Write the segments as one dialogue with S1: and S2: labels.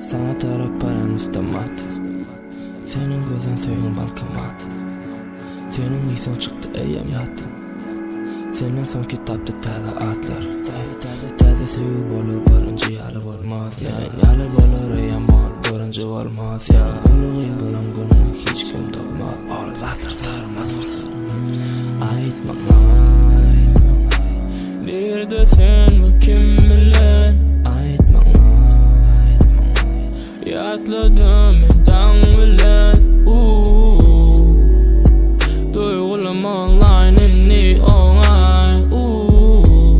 S1: Saňa tarap barýan awtomat. Seniň gözen söýgiň bankomat. Seniň ysyň çykdy eýýäm ýatdan. Senden soň kitapda täze atlar. Täze täze täze söýgi bolar birinji ýaly bolmaz. Ýaýyn ýaly bolar eýýäm ol birinji bolmaz. Ýa uly gyz bolan günüňi hiç kim dolmaz. Ol zatlar sarmaz bolsun. Aýt maňa. Nirede sen we kim bilen? Aýt maňa. Ýatladym men daň bilen uuu Duýgulam onlaýn indi oňaý uuu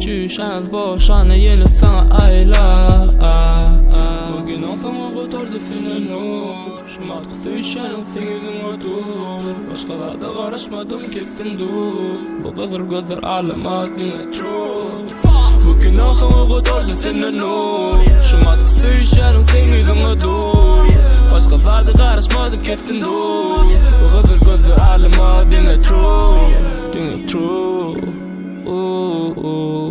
S1: Çüýşämiz boşany ýene saňa aýla Bu günüň soňy gutardy senden nur Şumatky söýüşeniň seň ýüzüňe dur Başga zada garaşmadym kessin dur Bu gyzyl gözler alamat diňe true Bu kino soňy gutardy senden nur Şumatky söýüşeniň seň ýüzüňe dur Başga zada garaşmadym kessin dur Bu gyzyl gözler alamat diňe true Diňe true Ooh.